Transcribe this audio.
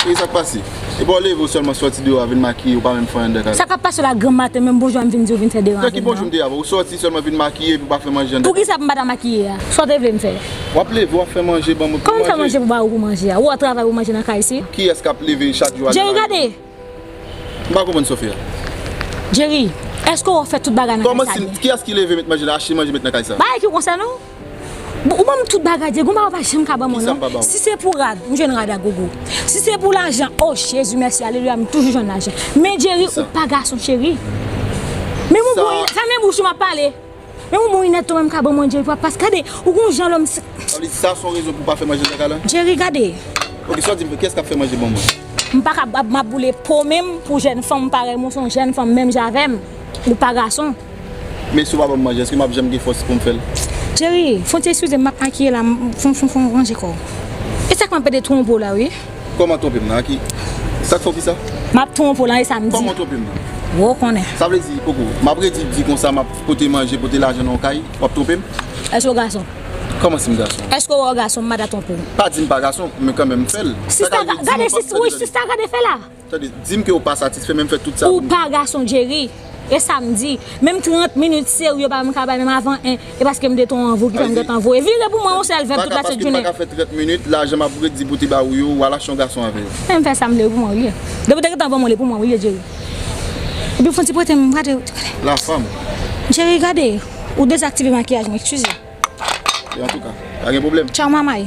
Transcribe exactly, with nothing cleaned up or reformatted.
E sa k pase? E pa w leve w sèlman sòti deyò a vin makiye, ou pa menm fè anyen anndan kay la. Sa k ap pase la granm maten, menm bonjou a m vin di w vin fè deranjman. Nan ki bonjou m te ye avè w? Ou sòti sèlman vin makiye epi w pa fè manje anndan kay la. Poukisa m pa ta makiye a? Sa w te vle m fè? W ap leve, w ap fè manje ban mwen pou manje. Kòman m fè manje pou ba ou pou manje a? Ou al travay pou manje nan kay isit? Kiyès k ap leve chak jou ale lakay? Jerry, gade! M pa konprann sa w fè a. Jerry, èske w fè tout bagay nan kay sa byen? Kiyès ki leve met manje la, achte manje met nan kay sa? Bagay ki konsène w? Bon, ou ban m tout bagay, Jerry, gon bagay ou pa janm ka ban mwen, non. Kisa m pa ba w? Si se pou rad, m jwenn rad a gogo. Si se pou lajan, o Jezi, mèsi, alelouya, m toujou jwenn lajan. Men Jerry, ou pa gason, cheri. Men ou bon, fèmen bouch ou, m ap pale. Men ou bon, Inèt, ou menm ka ban mwen, Jerry, papa, gade, ou gon jan lòm. Sa vle di sa se yon rezon pou w pa fè manje nan kay la? Jerry, gade. Ok, sa w di m, kiyès k ap fè manje ban mwen? M pa ka, m ap boule po men m pou jèn fanm parèy mwen, se yon jèn fanm menm jan avè m. Ou pa gason. Men si w pa ban m manje, èske m ap janm gen fòs pou m fè l? Jerry, fon ti eskize m, m ap makiye la, m, fon, fon, fon ranje kò w. E sa k m ap pede twonpe w la, wi. Kòman twonpe m nan? Ki, sa k fè w ki sa? M ap twonpe w la, e sa m di. Kòman w twonpe m nan? Ou konnen. Sa vle di, poko, m ap redi di konsa, m ap pote manje, pote lajan nan yon kay, w ap twonpe m? Èske w gason? Kòman si m gason? Èske w wè w gason, m pa ta twonpe w? Pa di m pa gason, men kanmenm m fè l. Sista, gade, sis, wi, sista, gade fè la. Tande, di m ke w pa satisfè, men m fè tout sa pou m. Ou pa gason, Jerry. E sa m di. Menm trant minit serye w pa menm ka bay, menm avan en, e paske m te twonpe w ki fè m gentan voye. Vire pou mwen yon sèl vèb tout la sent jounen. Pa ka, paske m pa ka fè trant minit, lajan m ap redi pou te ba ou yo, w al achte yon gason avè yo. Men m fè sa m vle, pou mwen w ye. Depi w te gentan ban mwen, li pou mwen w ye, Jerry. Epi fon ti prete m, gade. La fanm. Jerry, gade. Ou dezaktive makiyaj mwen, eskize. E antouka, pa gen pwoblèm. Tchaw, manmay.